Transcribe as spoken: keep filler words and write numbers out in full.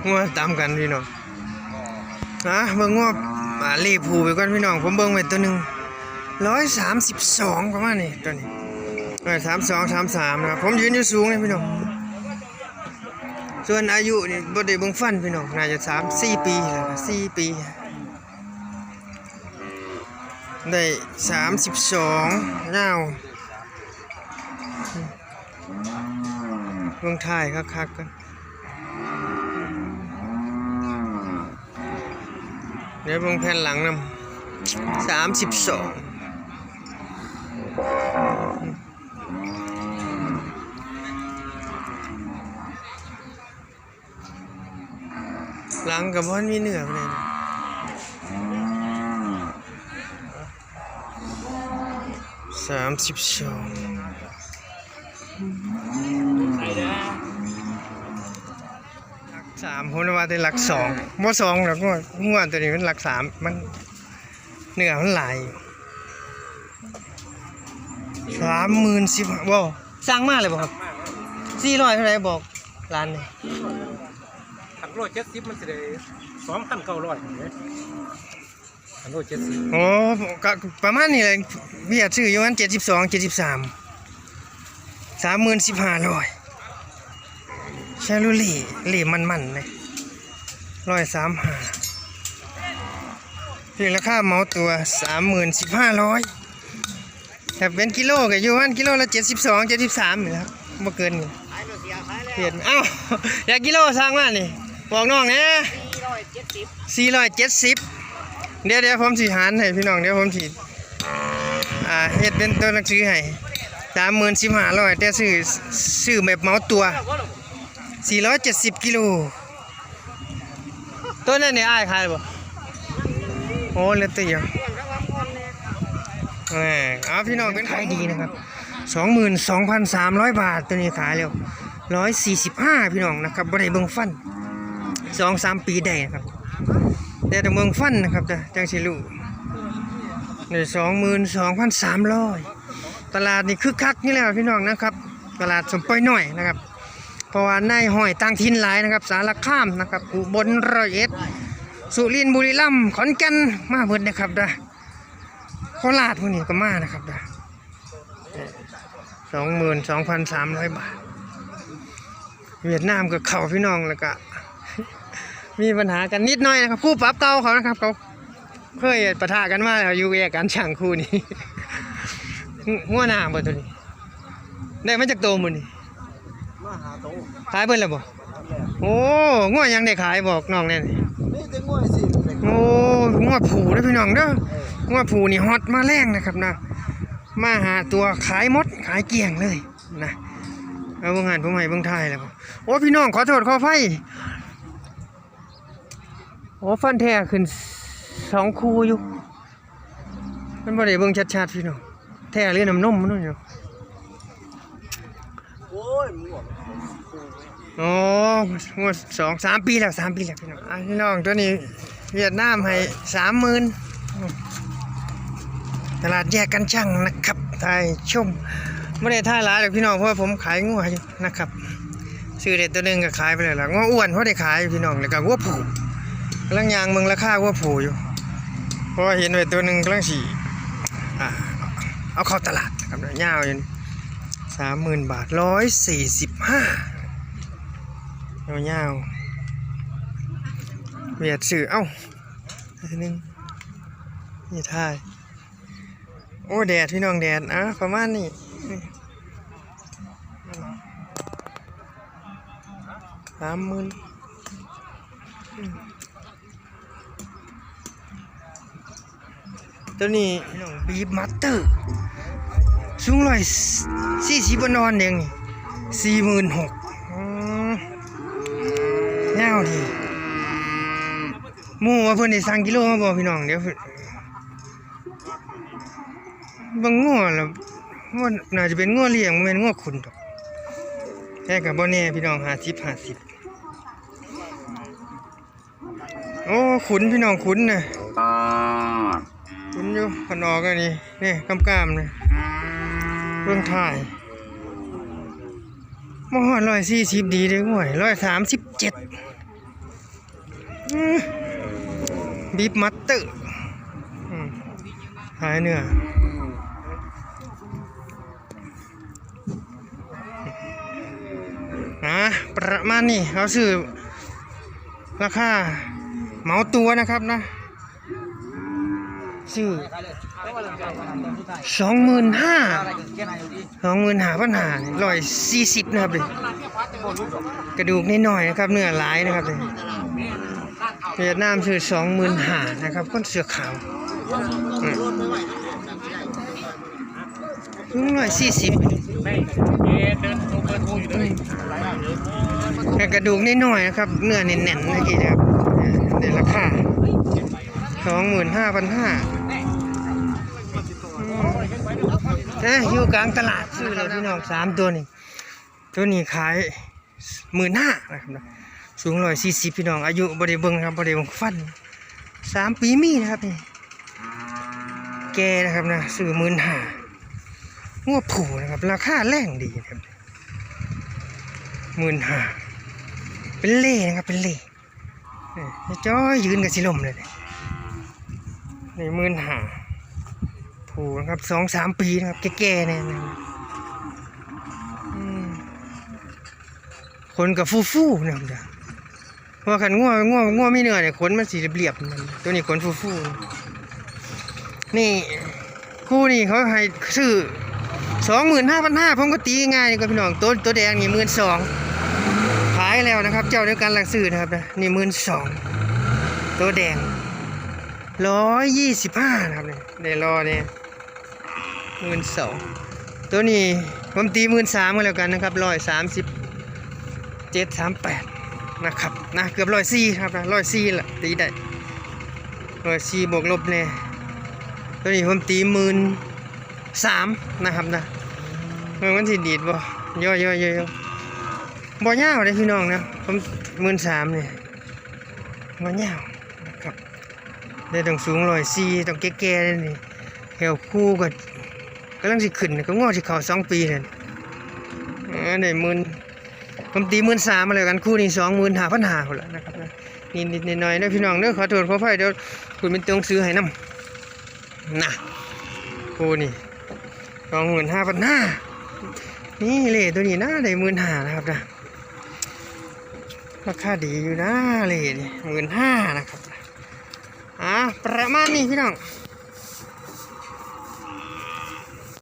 งัวตามกันพี่น้อง นะ เบิ่งงัว อ่า ลีผูไปก่อนพี่น้อง ผมเบิ่งไว้ตัวหนึ่ง ร้อยสามสิบสอง ประมาณนี้ ตัวนี้ เออ สามสอง สามสาม นะครับ ผมยืนอยู่สูงเลยพี่น้อง ส่วนอายุนี่บ่ได้เบิ่งฟันพี่น้อง น่าจะสาม สี่ ปีแล้วนะ สี่ ปี ได้ สามสิบสอง ยาว เบิ่งท้ายคักๆ กัน เดี๋ยวเบิ่งแผ่นหลังนำ สามสิบสอง หลังก็บ่ทันมีเนื้อปานใด สามสิบสอง สาม ผมว่าแต่หลักสอง บ่สองดอก งัว งัวตัวนี้มันหลักสาม มัน เนื้อมันหลาย สามหมื่นสิบ บ่ สั่งมาเลยบ่ครับ สี่ร้อยเท่าไหร่บอกร้านนี่ คันโลเจ็ดสิบ มันสิได้ สองพันเก้าร้อย เนี่ย คันโลเจ็ดสิบ โอ้ ก็ประมาณนี้เลย เวียดซื้ออยู่มัน เจ็ดสิบสอง เจ็ดสิบสาม สามหมื่นสิบห้าร้อย ชาลูเล่ เล่มันๆ นะ ร้อยสามห้า นี่ราคาเหมาตัว สามหมื่นสิบห้าร้อย ถ้าเป็นกิโลก็อยู่ประมาณกิโลละ เจ็ดสิบสอง เจ็ดสิบสาม นี่แหละครับ บ่เกินนี่ เห็น เอ้า อยากกิโลสั่งมานี่ บอกน้องแหน่ สี่ร้อยเจ็ดสิบ เดี๋ยว เดี๋ยวผมสิหารให้พี่น้อง เดี๋ยวผมสิ อ่า เฮ็ดเป็นตัวหนังสือให้ สามหมื่นสิบห้าร้อย แต่ซื้อ ซื้อแบบเหมาตัว สี่ร้อยเจ็ดสิบ กิโล ตัวนั้นนี่อ้ายขายบ่ โอ้ เหลือตัวเดียว เออ เอาพี่น้อง เป็นขายดีนะครับ สองหมื่นสองพันสามร้อยบาท ตัวนี้ขายแล้ว ร้อยสี่สิบห้า พี่น้องนะครับ บ่ได้เบิ่งฟัน สองสาม ปีได้นะครับ แต่ต้องเบิ่งฟันนะครับ จั่งสิรู้ นี่ สองหมื่นสองพันสามร้อย ตลาดนี่คึกคักนี่แหละพี่น้องนะครับ ตลาดสมปอยน้อยนะครับ เพราะว่านายห้อยต่างถิ่นหลายนะครับ สารคามนะครับ อุบล ร้อยเอ็ด สุรินทร์ บุรีรัมย์ ขอนแก่น มาเบิดนะครับเด้อ โคราชพวกนี้ก็มานะครับเด้อ สองหมื่นสองพันสามร้อยบาท เวียดนามกับเขาพี่น้อง แล้วก็ มีปัญหากันนิดหน่อยนะครับ คู่ปรับเก่าเขานะครับ เขาเคยปะทะกันมาแล้ว อยู่แยกกันช่างคู่นี้ หัวหน้าบ่ตัวนี้ ได้มาจากโตมื้อนี้ มาหาโต ขายเบิดแล้วบ่ โอ้ งัวยังได้ขายบอกน้องแน่นี่ นี่แต่งัวสิ โอ้ งัวผูเด้อพี่น้องเด้อ เออ งัวผูนี่ฮอตมาแรงนะครับนะ มาหาตัวขายหมด ขายเกลี้ยงเลยนะ เอาเบิ่งหั่น ผมให้เบิ่งท้ายแล้วบ่ โอ้ พี่น้อง ขอโทษขออภัย โอ้ ฟันแท้ขึ้นสองคู่อยู่ มันบ่ได้เบิ่งชัดๆ พี่น้อง แท้หรือน้ำนมมันอยู่ โอ้ย มันหมด อ๋อ งวดสอง สาม ปีแล้ว สาม ปีแล้วพี่น้อง อ่ะ พี่น้อง ตัวนี้เวียดนามให้ สามหมื่น ตลาดแยกกันช่างนะครับ ถ่ายชม บ่ได้ถ่ายหลายดอกพี่น้อง เพราะว่าผมขายงัวอยู่นะครับ ซื้อได้ตัวหนึ่งก็ขายไปแล้วล่ะ งัวอ้วนพอได้ขายพี่น้อง แล้วก็งัวผูกำลังย่างเบิ่งราคางัวผูกอยู่ เพราะว่าเห็นไว้ตัวหนึ่งกำลังสิ อ่า เอาเข้าตลาดนะครับ ยาวอยู่นี่ สามหมื่นบาท ร้อยสี่สิบห้า ยาวๆ เวียดซื้อ เอ้า อันหนึ่ง นี่ถ่าย โอ้ แดดพี่น้อง แดด อ่ะ ประมาณนี้ สามหมื่น ตัวนี้พี่น้อง บีฟมาสเตอร์ สูงร้อยสี่สิบอ่อนๆเองนี่ สี่หมื่นหก อืม ยาวดี หมู่ว่าเพิ่นได้สั่งกิโลมาบ่พี่น้อง เดี๋ยวเบิ่งงัวแล้ว งัวน่าจะเป็นงัวเลี้ยง บ่แม่นงัวขุนดอก แต่ก็บ่แน่พี่น้อง ห้าสิบ ห้าสิบ โอ้ ขุนพี่น้อง ขุนนะ ขุนอยู่ ขนออกอันนี้ นี่ กล้ามๆนี่ เบิ่งท้าย บ่ฮอดร้อยสี่สิบดีเด้ งัว ร้อยสามสิบเจ็ด อืม บีฟมาสเตอร์ อืม ขายเนื้อ นะ ประมาณนี้ เขาซื้อ ราคา เหมาตัวนะครับนะ ซื้อ สองหมื่นห้า สองหมื่นห้าพันห้า ร้อยสี่สิบนะครับนี่ กระดูกนิดหน่อยนะครับ เนื้อหลายนะครับนี่ เวียดนามซื้อ สองหมื่นห้า นะครับ คนเสื้อขาว อืม ร้อยสี่สิบ แต่กระดูกนิดหน่อยนะครับ เนื้อแน่นๆ เมื่อกี้นะครับ ในราคา สองหมื่นห้าพันห้า เอ้ย อยู่กลางตลาดซื้อเลยพี่น้อง สามตัวนี่ ตัวนี้ขาย หมื่นห้านะครับนะ สูง ร้อยสี่สิบ พี่น้อง อายุบ่ได้เบิ่งครับ บ่ได้เบิ่งฟัน สามปีมีนะครับนี่ แก่นะครับนะ ซื้อ หมื่นห้า งัวผู้นะครับ ราคาแรงดีนะครับ หมื่นห้า เป็นเล่นะครับ เป็นเล่ นี่จ้อยยืนกับสิลมเลย นี่ หมื่นห้า ผู้นะครับ สองสามปีนะครับ แก่ๆ เนี่ยนะครับ อืม ขนกับฟูๆ นะครับ เพราะว่าคันงัว งัว งัวมีเนื้อเนี่ย ขนมันสิเรียบๆ มัน ตัวนี้ขนฟูๆ นี่ คู่นี่เขาให้ซื้อ สองหมื่นห้าพันห้า ผมก็ตีง่ายนี่ก็พี่น้อง ตัว ตัวแดงนี่ หมื่นสอง ขายแล้วนะครับ เจ้าเดียวกันหลักซื้อนะครับนะ นี่ หมื่นสอง ตัวแดง ร้อยยี่สิบห้า นะครับนี่ ได้รอเนี่ย หมื่นสอง ตัวนี้ผมตี หมื่นสาม ก็แล้วกันนะครับ ร้อยสามสิบเจ็ด สามแปด นะครับนะ เกือบ ร้อยสี่ ครับนะ ร้อยสี่ ละ ตีได้ ร้อยสี่ บวกลบแน่ ตัวนี้ผมตี หมื่นสาม นะครับนะ เออ มันสิดีดบ่ ย่อยๆๆๆ บ่ยาวเด้พี่น้องนะ ผม หมื่นสาม นี่ บ่ยาวนะครับ ได้ต้องสูง ร้อยสี่ ต้องแก่ๆ เลยนี่ แถวคู่ก็กำลังสิขึ้น ก็งอสิเข้า สองปีเลย เออ ได้หมื่น ผมตี หมื่นสาม มาแล้วกัน คู่นี้ สองหมื่นห้าพันห้า พุ้นละนะครับนะ นิดๆ หน่อยๆ เด้อพี่น้องเด้อ ขอโทษขออภัย เดี๋ยวคุณเป็นตัวหนังสือให้นำ นะ คู่นี่ สองหมื่นห้าพันห้า นี่เล่ตัวนี้นะ ได้ หมื่นห้า นะครับนะ ราคาดีอยู่นะ เล่นี่ หมื่นห้า นะครับ อ่า ประมาณนี้พี่น้อง